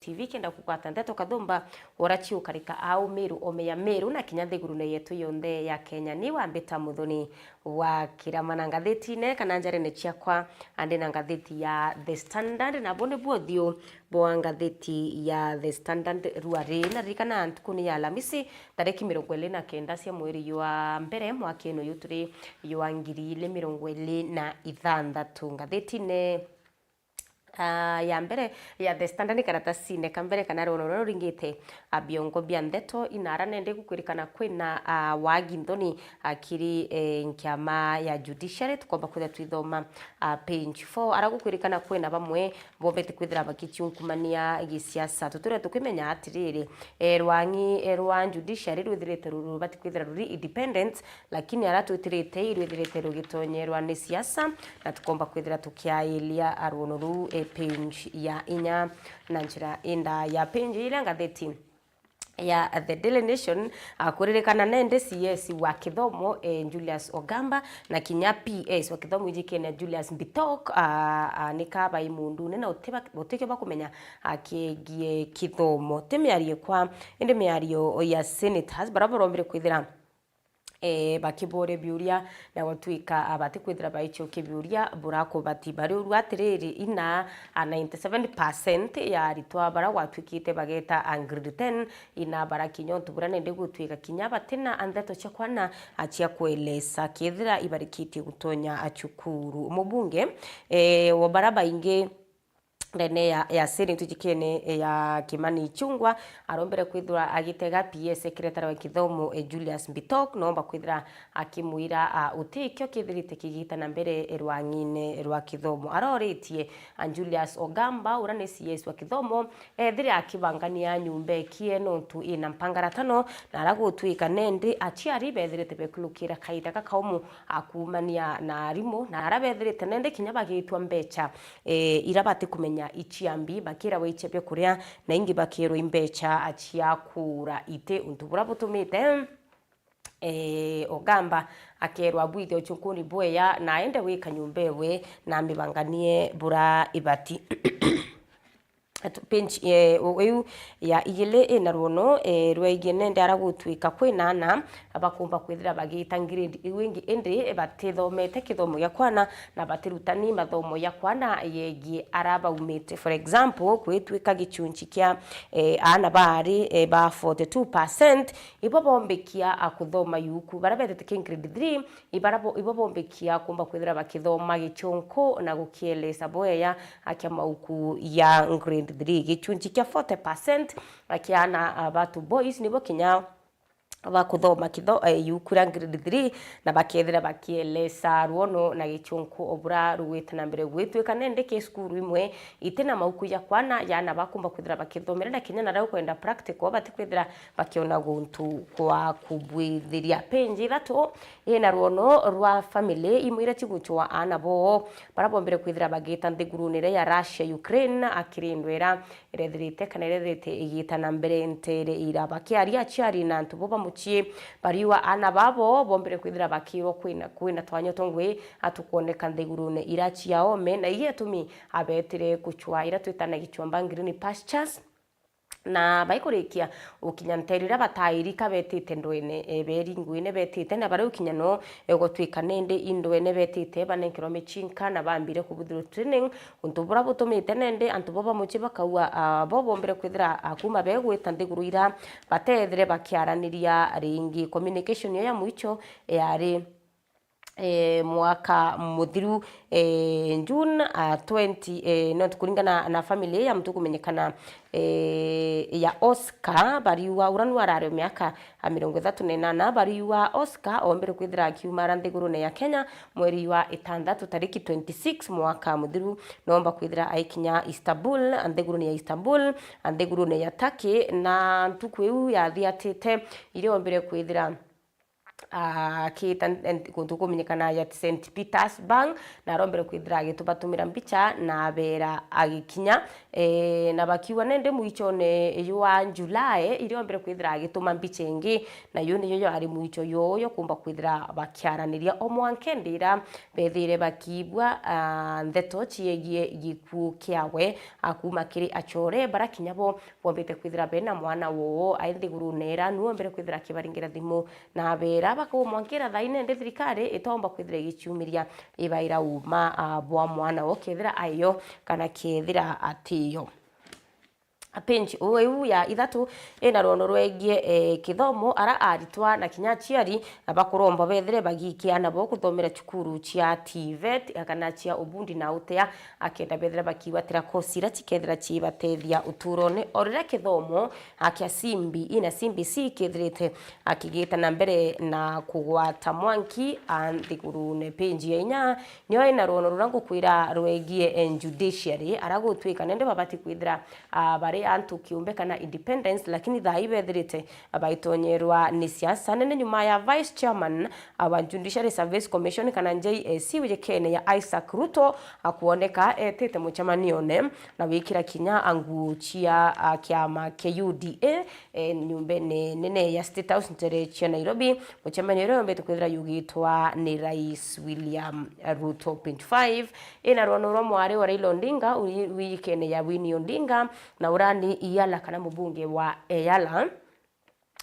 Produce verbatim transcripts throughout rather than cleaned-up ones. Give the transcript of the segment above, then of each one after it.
T V kenda kugwata ndeto kathumba ora ciukarika au Meru, ome ya Meru na kinya nthigurune yetu yonthe ya Kenya. Ni wambita Muthoni wa Kirama na ngathitine kana njarene ciakwa, andi na ngathiti ya The Standard, na bo ni bwo thiu bwa ngathiti ya The Standard rwari. Na ririkana ntukuni ya Alamisi, tariki mirongo iri na kenda cia mweri jwa mbere mwaka ino yu turi jwa ngiri ili mirongo iri na ithanthatu. Ngathitine ah, ya mbere ya The Standard, karatasine ka mbere kana rwono ruria ruringite, ah, biongo bia ndeto inara nende gukwirikana kwina, ah, wagi nthoni, ah, kiri, eh, nkiama ya judiciary. Tukomba kwithira twithoma, ah, page four, ara gukwirikana kwina bamwe bombete kwithira bakiciunkumania gisiasa. Tutwire tukimenya atiriri, eh, rwang'i, eh, rwa judiciary rwithirite ru-, rubati kwithira ruri independent, lakini ara twitirite irwithirite rugitonyerwa ni siasa, na tukomba kwithira tukiailia rwono ruu, eh, page ya inya na njira inda ya page iria ngathiti ya The Daily Nation, ah, kuririkana nende C S wa kithomo, eh, Julius Ogamba, na kinya P S wa kithomo ijikene Julius Mbitok, ah, ah, ni ka bai mundune na utiba-, utikio bakumenya, ah, kiegie kithomo. Ti miario kwa, indi miario ya senators, bara barombire kwithira, eh, bakiboria biuria na gutwika, ah, batikwithira baicokia biuria burakubati. Bariurua atiriri, ina, ah, ninety-seven percent ya aritwa bara gwatwikite bageta, ah, grade ten, ina barakinya untu buria nende gutwika kinya batina, ah, ndeto cia kwana, ah, cia kuelesa kethira ibarikitie gutonya, ah, cukuru. Mubunge, eh, wa bara baingi ndene ya, ya Senate ijikene ya Kimani Ichung'wah arombere kwithirwa agitega P S secretary wa kithomo, eh, Julius Mbitok, noomba kwithira akimwira, ah, utikio kithirite kigita na mbere, eh, rwang'ine rwa kithomo. Aroritie, ah, Julius Ogamba, uria ni C S wa kithomo, ethire akibangania nyumba ekie nontu ina mpangara tano, na ara gutwika nende aciari bethirite bekulukira kaita kakaumu, ah, kuumania na arimu, na ara bethirite nende kinya bagitwa mbecha, eh, ira batikumenya iciambi, bakiragwa icia bia kuria, na ingi bakirwa imbecha cia kuura iti, untu buria butumite, eh, Ogamba akerwa abwithia uchunkuni bweya, na aende gwika nyumba ewe, na amibanganie bura ibati. Atu-, page, eh, u-, iu ya igili ina rwono, eh, rwegie nende ara gutwika kwina ana bakumba kwithira bagita grade iu ingi, indi batithomete kithomo gia kwana na batirutani mathomo ya kwana yegie ara baumite. For example, gwitwika gichunchi kia, eh, ana baari, eh, ba forty-two percent ibo bombikia a kuthoma yuku, bara betete ki grade three, ibara bo-, ibo bombikia kumba kwithira bakithoma gichunku na gukielesa bweya akia mauku ya grade three. Gichunchi kia forty percent kia ana, ah, batu boys nibo kinya bakuthoma kitho-, eh, yuku ria grade three, na bakethira bakielesa rwono na gichunku o bura rugwite na mbere gwitwika nende ki cukuru imwe itina mauku ya kwana ya ana bakumba kwithira bakithomera, na kinya na riu kwenda practical batikwithira bakiona guntu kwa kubwithiria. Page ithatu ina rwono rwa family imwe iria ciguchwa ana boo bara bombire kwithira bagita nthigurune iria ya Russia, Ukraine, akiri ndwera irethirite kana irethirite igita na mbere ntere ira. Bakiaria aciari na antu bo ba mucii, bariua ana babo bombire kwithira bakirwa kwina, kwina twanya tongwi atukwoneka nthigurune ira cia ome, na igetumi abetire kuchwa ira twitanagia chwamba green pastures. Na baikurikia gukinya ntere iria batairi ka betite ndwene, eh, beri nguine betite, na baria ukinya no, eh, gutwika nende indwene betite banenkerwa michinka na bambire kubuthirwa training, untu buria butumite nende antu bo ba mucii bakaua, ah, bo bombire kwithira, ah, kuma begwita nthiguru ira batethire bakiaraniria ringi. Communication yo ya mwicho yari, eh, mwaka muthiru, eh, June, ah, twenty, eh, not kuringana na family ya muntu kumenyekana, eh, ya Oscar, bariua uria nu arari o miaka, ah, mirongo ithatu na inana, bariua Oscar ombere kwithira akiumara nthigurune ya Kenya mweri wa itantatu tariki twenty-six mwaka muthiru, nomba kwithira aikinya Istanbul, nthigurune ya Istanbul, nthigurune ya Turkey, na ntuku iu yathiatite iria ombire kwithira akiita n-, n-, guntu kumenyekana ya Saint Petersburg, na arombere kwithira agitubatumira mbicha, na abera agikinya, E, na bakiuga nende mwichone jwa July, iria ombere kwithira agituma mbicha ingi, na yo niyo yari mwicho yo yo kumba kwithira bakiaraniria. O mwanka ndira bethire bakiigua, ah, ndeto ciegie gikuu kiawe, a, kuma kiri achore bara kinya bo bombite kwithira bena mwana woo ai nthigurune ira, nu ombere kwithira akibaringira thimu na abera, bakamwankira thaai nende thirikari itomba kwithira igichiumiria ibaira uma, ah, bwa mwana woo kethira ayo kana kethira atiyo. Page uu iu ya ithatu ina rwono rwegie, eh, kithomo, ara aritwa na kinya aciari bakuromba bethire bagikia nabo kuthomera cukuru cia TVET kana cia ubundi na utea, akenda bethira bakiwatira kosi ira cikethira cibatethia uturone. O riria kithomo, a, kia C B E na C B C kithirite, a, kigita na mbere na kugwata mwanki, a, nthigurune. Page ya inya nio ina rwono ruria ngukwira rwegie, eh, judiciary, ara gutwika nende babati kwithira, ah, bari antu kiumbe kana independence, lakini thaa ii bethirite baitonyerwa ni siasa nene nyuma ya vice chairman, ah, wa Judiciary Service Commission kana J S C wijikene ya Isaac Ruto, ah, kuoneka etite mucemanione na wikira kinya nguo cia, ah, kiama kia U D A, eh, nyumbene nene ya State House ntere cia Nairobi, mucemanio uria umbite kwithira yugitwa ni Rais William Ruto. Page five ina rwono rwa mwari wa Raila Odinga wi-, wijikene ya Winnie Odinga na urani Iyala kana mubunge wa Eyala.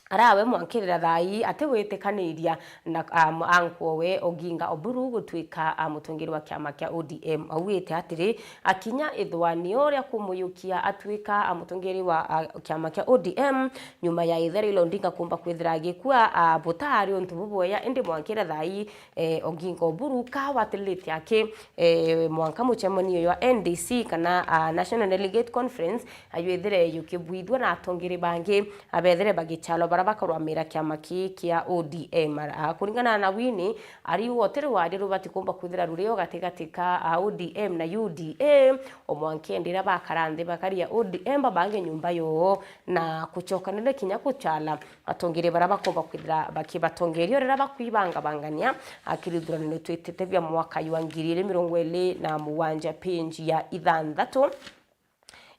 Arawe mwankirira thaa ii atiwitikaniria na, um, uncle we Oginga Oburu gutwika, uh, mutongeri wa kiama kia O D M. Augite atiri, akinya ithwani uria kumuyukia atwika, uh, mutongeri wa, uh, kiama kia O D M, nyuma ya ithe Raila Odinga kumba kwithira agikua, uh, butari untu bubwega, indi mwankira thaa ii, eh, Oginga Oburu kawatiritie aki, eh, mwanka mucemanio jwa N D C kana, ah, National Delegate Conference, ajwithire yukibwithua na atongeri bangi abethire bagichalwa bara bakarwamira kiama ki kia O D M. Ah, kuringana na Winnie, ariuga utiri waria rubati kumba kwithira rurio gatigati ka, ah, O D M na U D A, o mwanka indi iria bakara nthi bakaria O D M babange nyumba yoo na kuchokanire kinya kuchala atongeri bara bakomba kwithira bakibatongeria riria bakwibangabangania, akiri thuraniro twitite bia mwaka jwa ngiri iri mirongo iri na mugwanja, page ya ithanthatu.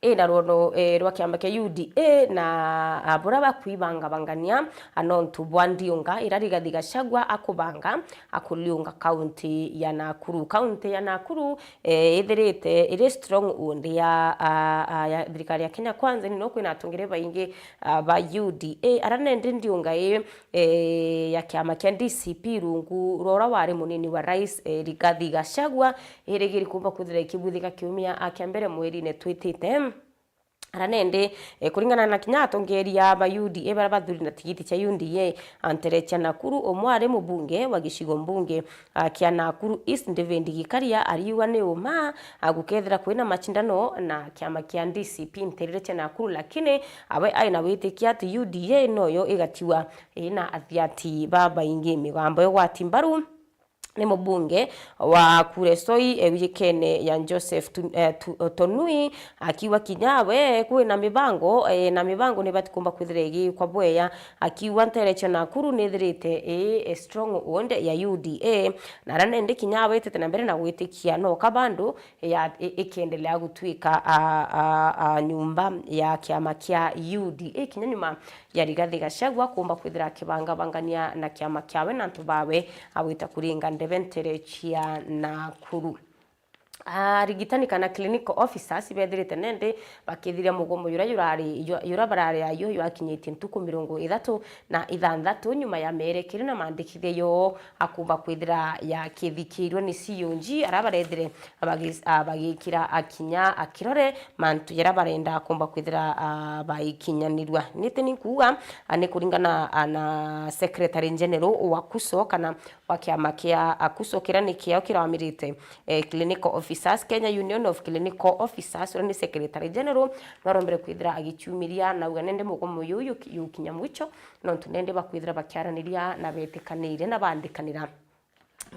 Ina rwono, eh, rwa kiama kia U D A na, ah, bura bakwibangabangania, a, nontu bwa ndiunga ira Rigathi Gachagua akubanga, a, kuliunga kaunti ya Nakuru. Kaunti ya Nakuru, eh, ithirite iri stronghold ya, ah, ah, ya thirikari ya Kenya Kwanza, ni no kwina atongeri baingi, ah, ba U D A, ara nende ndiunga ii, eh, ya kiama kia D C P rungu rwa ura wari munini wa rais, eh, Rigathi Gachagua, irigiri kumba kwithira ikibwithika kiumia, ah, kia mbere mweri-ini twitite. Ara nende, eh, kuringana na kinya atongeria ba U D A bara bathuri na tigiti cia U D A, a, ntere cia Nakuru, umwe ari mubunge wa gicigo mbunge, a, kia Nakuru East, David Gikaria, ariuga ni uma, a, gukethira kwina macindano na kiama kia D C P nterere cia Nakuru, lakini awe ai na witikia ati U D A noyo igatiwa ina athiati babaingi. Migambo ya ugwati mbaru ni mubunge wa Kuresoi, eh, wijikene ya Joseph Tu-, eh, Tu-, Tonui, akiuga kinya we kwina mibango, eh, na mibango ni batikumba kwithira igikwa bweya, akiuga ntere cia Nakuru nithirite i, eh, stronghold ya U D A, na ara nende kinya witite na mbere na gwitikia no ka bandu ya, i-, ikiendelea gutwika, a, a, a, nyumba ya kiama kia U D A kinya nyuma ya Rigathi Gachagua kumba kwithira akibangabangania na kiama kiawe na antu bawe, agwita kuringa ndebe ntere cia Nakuru. Arigitani kana clinical officers ibethirite nende bakithiria mugomo jura jurari, ju-, jura barari ayo jwakinyitie ntuku mirongo ithatu na ithanthatu nyuma ya merekeri na mandikithia yoo akumba kwithira yakithikirwe ni C O G, ara barethire bagi-, a, bagikira akinya akirore mantu jaria barenda kumba kwithira, a, baikinyanirua. Niti ni nkuuga, a, ni kuringana, a, na Secretary General wa KUSO kana wa kiama kia, a, KUSO kiria ni kiao kirawamirite, eh, Clinical Officers, Kenya Union of Clinical Officers, uria ni Secretary General, nwarombere kwithira agichiumiria na uga nende mugomo uyu yuki-, yukinya mwicho, nontu nende bakwithira bakiaraniria na betikaniire na bandikanira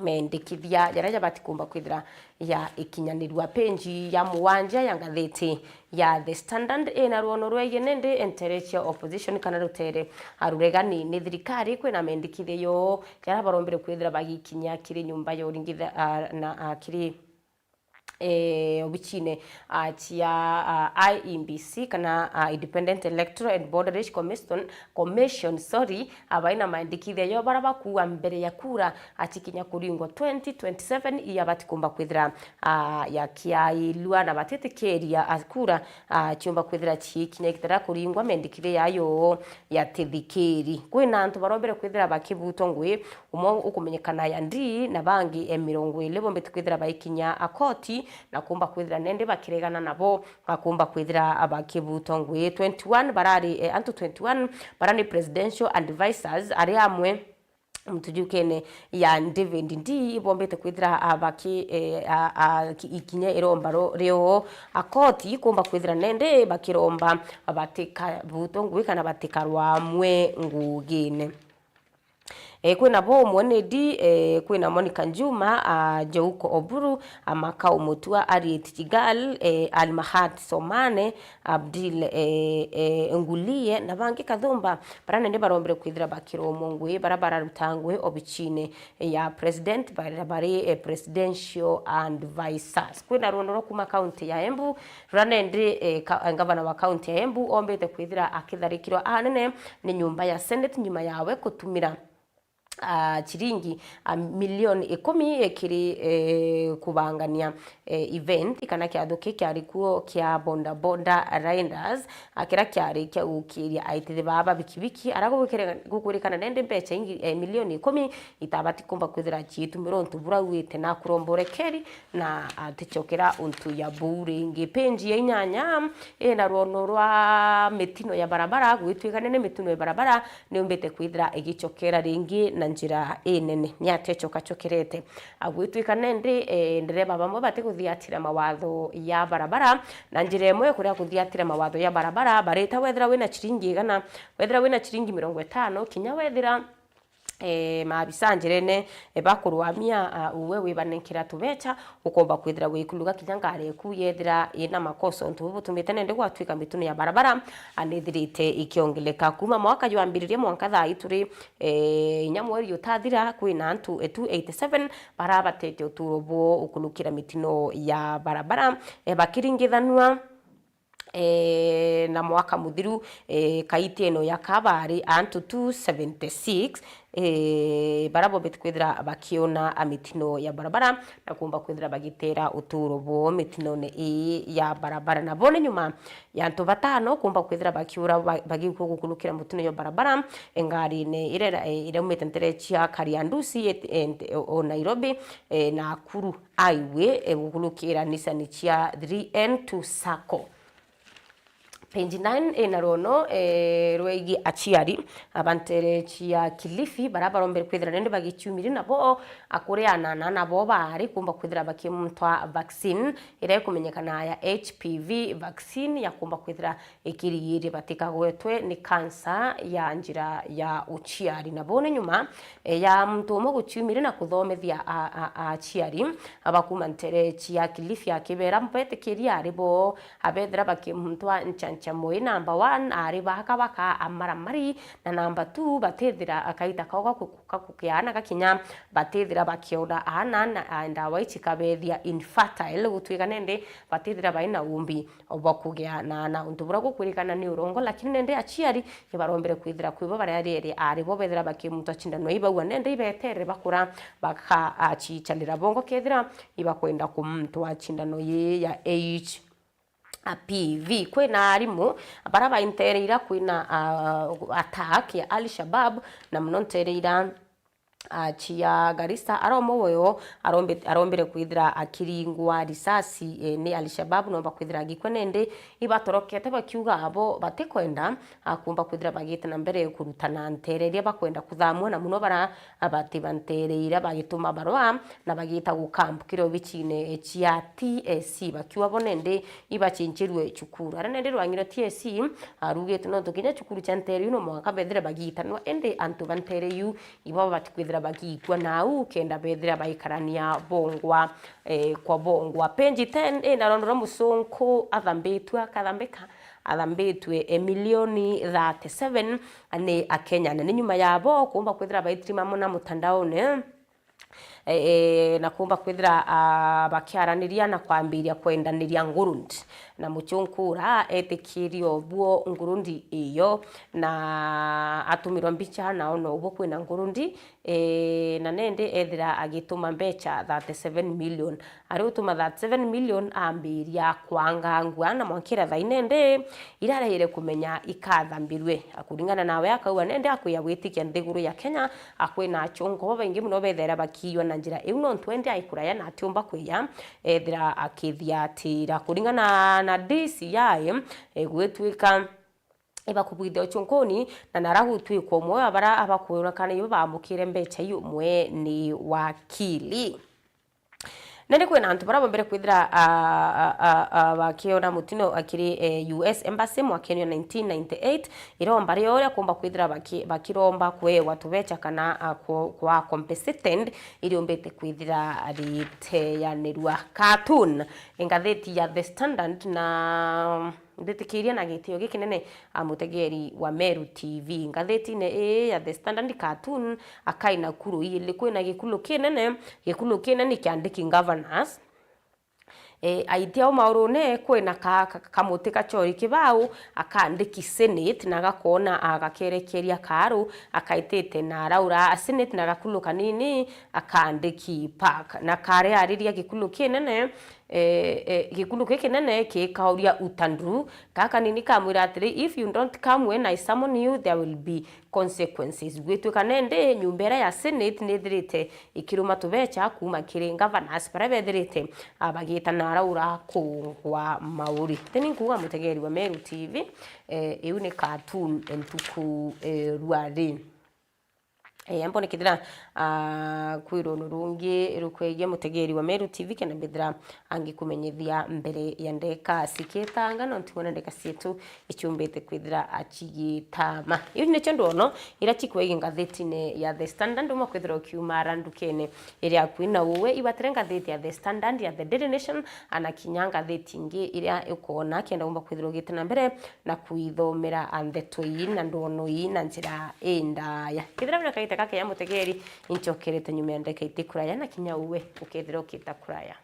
mendikithia jaria jabati kumba kwithira ya ikinyanirua. Page ya mugwanja ya ngathiti ya The Standard ina rwono rwegie nende entere cia opposition kana rutere, a, ruregani ni thirikari kwina mendikithia yoo jaria barombere kwithira bagikinya kiri nyumba ya uringitha, a, na, a, kiri eh, obichine, ah, cia, ah, I E B C kana, ah, Independent Electoral and Boundary Commission, Commission, sorry, abaina maendikithia yo bara bakuua mbere ya kura achikinya kuringwa twenty twenty-seven iya batikumba kwithira, ah, yakiailua na batitikiria, ah, kura, ah, chiumba kwithira chiikinya igitara kuringwa mendikithia yayo ya tithikiri. Kwina antu barombere kwithira bakibutwa ngui, umwe ukumenyekana ya ndi na bangi e mirongo iri bombite kwithira baikinya akoti na kumba kwithira nendi bakiregana nabo, bakumba kwithira bakibutwa ngui. Twenty-one barari, eh, antu twenty-one bara ni presidential advisors ari amwe mtujukene ya David Ndii ibombete kwithira, ah, baki, eh, ah, ah, ki-, ikinya iromba ro-, rio akoti kumba kwithira nendi bakiromba batikabutwe ngui kana batikarwamwe ngugine. Eh, kwina bo umwe ni Ndii, eh, kwina Monica Njuma, ah, Jouko Oburu, ah, Makau Mutua, Ariet Chigal, eh, Almahat Somane, Abdil, eh, eh, Ngulie na bangi kathumba bara nendi barombire kwithira bakiromwa ngui bara bararuta ngui obichine ya president bara bari, eh, presidential advisors. Kwina rwono rwa kuma kaunti ya Embu rura nendi, eh, ka-, eh, ngavana wa kaunti ya Embu ombite kwithira akitharikirwa anene ni nyumba ya Senate nyuma yawe kutumira, ah, chiringi, ah, milioni ikumi kiri, eh, kubangania, eh, event kana kiatho ki kiari kuo kia boda boda riders, ah, kiria kiari kia gukiria aitithi baa ba bikibiki ara gukwirikana nendi mbecha ingi, eh, milioni ikumi itabati kumba kwithira ciitumirwa untu bura uite na kuromba urekeri na atichokera untu ya buu ringi. Page ya inyanya ina rwono rwa mitino ya barabara, gwituika nene mitino ya barabara niumbite kwithira igichokera ringi na njira inene. Ni atia ichokachokerete? Agwituika nendi, eh, ndereba bamwe batiguthiatira mawatho ya barabara, na njira imwe kuria kuthiatira mawatho ya barabara, barita wethira wina chiringi igana, wethira wina chiringi mirongo itano, kinya wethira, eh, maabisa njirene, eh, bakurwamia, ah, uwe wibanenkera tubecha, ukomba kwithira wikuluga kinya ngari eku yethira ina makosa. Untu bubu butumite nendi gwatuika mitino ya barabara, ah, nithirite ikiongeleka. Kuma mwaka jwambiririe mwanka thaa ii turi, eh, inya mweri utathira, kwina antu etu eighty-seven bara batete uturo bwoo ukunukira mitino ya barabara, eh, bakiringithanua, eh, na mwaka muthiru, eh, kaiti ino ya kabari antu two seventy-six, eh, bara bombite kwithira bakiona mitino ya barabara na kumba kwithira bagitera uturo bwoo mitinone ii ya barabara. Na bo ni nyuma ya antu batano kumba kwithira bakiura ba-, bagikua gukunukira mutino ya barabara, eh, ngarine iria, eh, iraumite ntere cia Kariandusi, eh, eh, o Nairobi, eh, Nakuru Highway, eh, gukunukira Nissan cia three N two Sacco. Page nine ina rwono, eh, rwegie achiari aba ntere cia Kilifi bara barombere kwithira nendi bagichiumiri nabo akuri anana nabo baari kumba kwithira bakimuntwa vaccine iria ikumenyekana ya H P V vaccine ya kumba kwithira ikirigiria batikagwetwe ni kansa ya njira ya uchiari. Na bo ni nyuma, eh, ya muntu umwe guchiumiri na kuthomethia a, a, a achiari aba kuma ntere cia Kilifi akibera mbetikiria ari bo abethira bakimuntwa nchanchamo ii number one ari baka baka amaramari, na number two batithira akaita kao gaku-, gakukia aana gakinya batithira bakiona aana na, a, ndawa ici kabethia infertile gutwika nendi batithira baina umbi bwa kugia na aana. Untu buria gukwirikana ni urongo, lakini nendi achiari ibarombere kwithira kwibo baria rieri ari bo bethira bakimuntwa chindano ibaua nendi ibetere bakura baka achichanira bongo kethira ibakwenda kumuntwa chindano ii ya H P V. Kwina arimu bara baintereira kwina, ah, attack ya Al Shabab, na muno ntereira, ah, chia Garissa aromwe woyo arombe-, arombere kwithira akiringwa risasi, eh, ni Al Shabab, nomba kwithira agikwa nendi ibatorokete bakiuga abo batikwenda akumba kwithira bagite na mbere kurutana ntere iria bakwenda kuthamua, na muno bara abati ba ntere iria bagituma barua na bagita gukambu kiria obichine chia T S C bakiuga bo nendi ibachinchirue cukuru. Aria nendi rwang'iro T S C arugite nontu kinya cukuru chia ntere iu no mwanka bethire bagitanwa, indi antu ba ntere iu ibo bati kwithira bagikua nau kenda bethira baikarania bongwa, eh, kwa bongwa. Page ten ina rwono rwa musunku athambitue akathambika athambitue, eh, milioni thirty-seven ni Akenya. Na ni nyuma yabo kumba kwithira baitirima muna mutandaone, e, na kumba kwithira, a, bakiaraniria na kwambiria kwendaniria ngurundi. Na Muchunkura etikirie obuo ngurundi iyo, na atumirwa mbicha na ona obuo kwina ngurundi, e, na nende ethira agituma mbecha thirty-seven million. Ari utuma thirty-seven million ambiria kwangangua na mwankira thainende irarehire kumenya ikathambirwe. Akuringana nawe akauga nende akwia gwitikia nthiguru ya Kenya, akwina achongo babaingi muno bethaira bakiiywa na njira iu nontu ende aikuraya na atiumba kwiya ethira akithiatira. Kuringana na D C I, e, gwitwika ibakubwithia uchunkuni, na nara gutwikwa umwe wa bara abakwonekana ibo baamukire mbecha iu umwe ni wakili. Nandi kwina antu bara bombere kwithira, a, a, a, a, bakiona mutino akiri, e, U S Embassy mwakeni wa nineteen ninety-eight, iromba rio uria kumba kwithira baki-, bakiromba kwewa tubecha kana, a, ku-, kwa compensated, iriombite kwithira riteyanirwa. Cartoon, ngatheti ya The Standard na Nditikiria na gitio gikinene, a, mutegeri wa Meru T V. Ngathetine ii ya The Standard cartoon, akai Nakuru ili kwina gikulu kinene, gikulu kinene kiandiki governors. E, aitia au maurune kwina ka, ka, kamuti kachori kibau, akandiki senate na gakona agakerekeria karu, akaitite na araura senate na gakulu kanini, akandiki park. Na kare ariria gikulu kinene, e, e, gikulu giki kinene kikauria Utandru, gaka kanini kamwira atiri, "If you don't come when I summon you, there will be consequences." Gwitwika nende nyumba iria ya Senate nithirite ikiruma tubecha kuma kiri governors baria bethirite, a, bagitana araura kungwa mauri. Teni nkuga mutegeri wa Meru T V, e, iu ni cartoon ntuku, e, rwari. E, mbone kethira, a, kwi rundu rungi rukwegie mutegeri wa Meru T V kenda mbithira angikumenyithia mbere ya ndeka cikitanga, nontu wona ndeka cietu ichumbite kwithira achigitama. Iu nicio ndwono ira chikwegi ngathetine ya The Standard, uma kwithira ukiuma ara ndukene iria akui na uwe, ibatire ngatheti ya The Standard, ya The Daily Nation, ana kinya ngatheti ingi iria ukoona kenda umba kwithira ugite na mbere na kwithomera ndeto ii na ndwono ii na njira indaya. Kethira wina kaita gake ya mutegeri, inchokerete nyuma ya ndeka itikuraya na kinya uwe ukethira ukita kuraya.